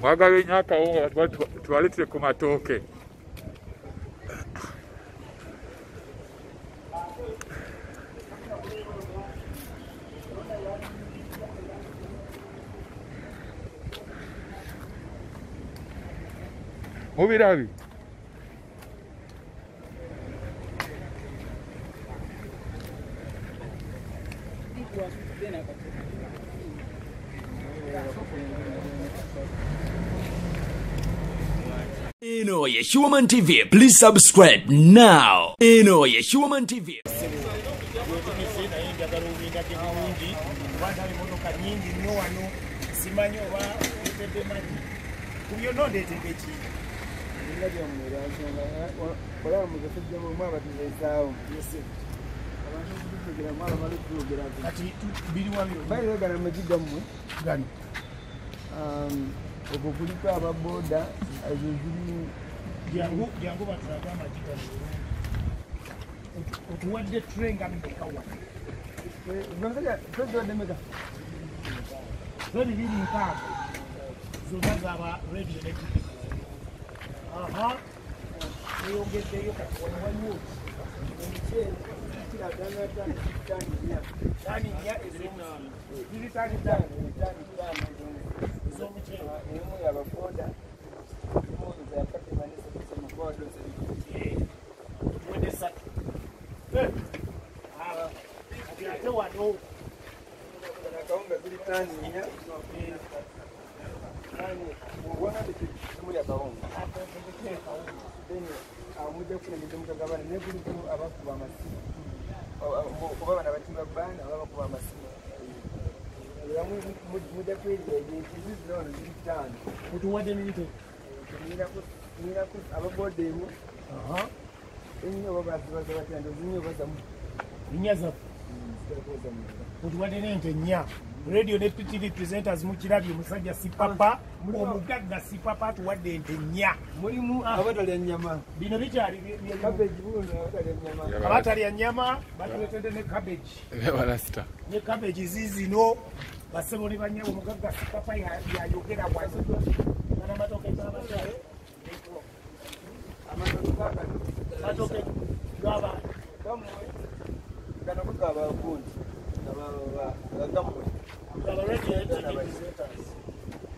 Mwagala nnyo akawunga tubaleetere ku matooke. Mubirabi. Eno ye Human TV, please subscribe now. Eno ye Human TV. Okukuliko ababoda ezo ziri jangu batulaga amagi gano otuwadde tray nga mmeka wano? Tuwadde mmeka? Zo 260 zonna zaba radio ne TV. Aha, eyongeddeyo kati wano waliwo omuceere kiragana 5 tani 4 ez'omuceere ziri tani 5 tani 5 ez'omuceere emu y'ababoda tuwedde 3. Kati ate wano akawunga ziri tani 4 mujja kufuna engeri mutagabana naye kuliko abakuba amasimu oba bano abatimba baana oba bakuba amasimu era mujja kwerya ebintu zino wano ziri 5 otuwadde n'ente nyinako ababoda emu ennyo oba bazibaza batya ndozi nnyo oba zamu nnya zaffe otuwadde n'ente 4. Radio ne TV presenters mukirabye omusajja Sipapa omugagga Sipapa atuwadde ente 4. Mulimu abatalya nnyama bino bikyali cabbage buno abatalya nnyama abatalya nnyama batuleetedde ne cabbage ne cabbage zizino basebo ne bannyabo omugagga Sipapa yayogera wano n'amatooke g'abatale amatooke g'abaana gano ko g'abagundi gammwe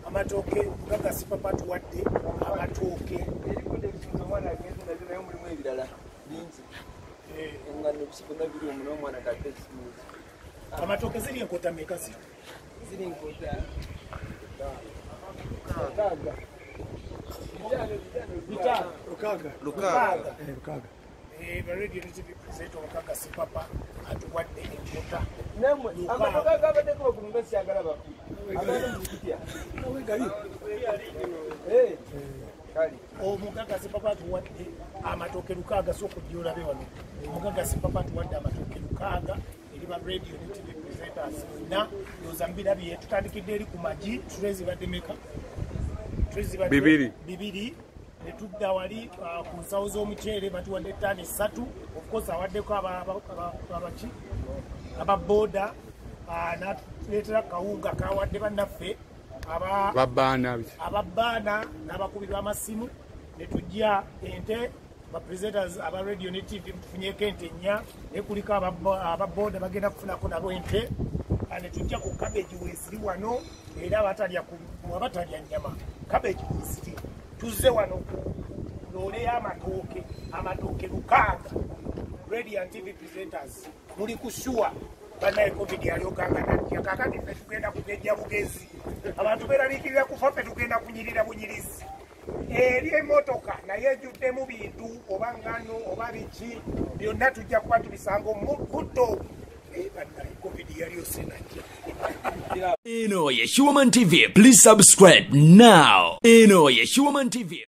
amatooke mugagga Sipapa tuwadde amatooke erikudde ebisunzo omwana agenze nabyo naye mulimu ebirala bingi engano ebisibo nga biri omu n'omwana kadde ekisumuzi amatooke ziri enkota mmeka zino? Ziri enkota 6 5 6 6. Radio TV presenter omugagga Sipapa atuwadde enkota. Amatooke agabaddeko waggulu nga siyagala bafu agandi muzikutya omugagga Sipapa atuwadde amatooke 6 so okujja olabe wano omugagga Sipapa atuwadde amatooke 6 eri ba radio ne TV presenters na ndowooza mbirabye tutandikidde eri ku magi tray zibadde meka? Tray zibadde 2 ne tudda wali ku nsawo z'omuceere batuwadde ttaani 3 of course awaddeko abaki ababoda n'atuleetera kawunga kawadde bannaffe ababaana n'abakubi b'amasimu ne tujja ente ba presenters aba radio ne TV tufunyeko ente 4 naye kuliko ababoda bagenda kufunako nabo ente ne tujja ku cabbage weesiri wano era abatalya nnyama cabbage weesiri tuzze wano ku loole y'amatooke amatooke 6. Radio and TV presenters muli ku sure bannaye covid yalyokanga najja kaakati ffe tugenda kugejja bugezi abantu beeraliikirira kufa ffe tugenda kunyirira bunyirizi eri emmotoka naye ejjuddemu bintu oba ngano oba biki byonna tujja kuba tubisanga omubutto bannaye covid yalyose najja. Eno ye Human TV, please subscribe now. Eno ye Human TV.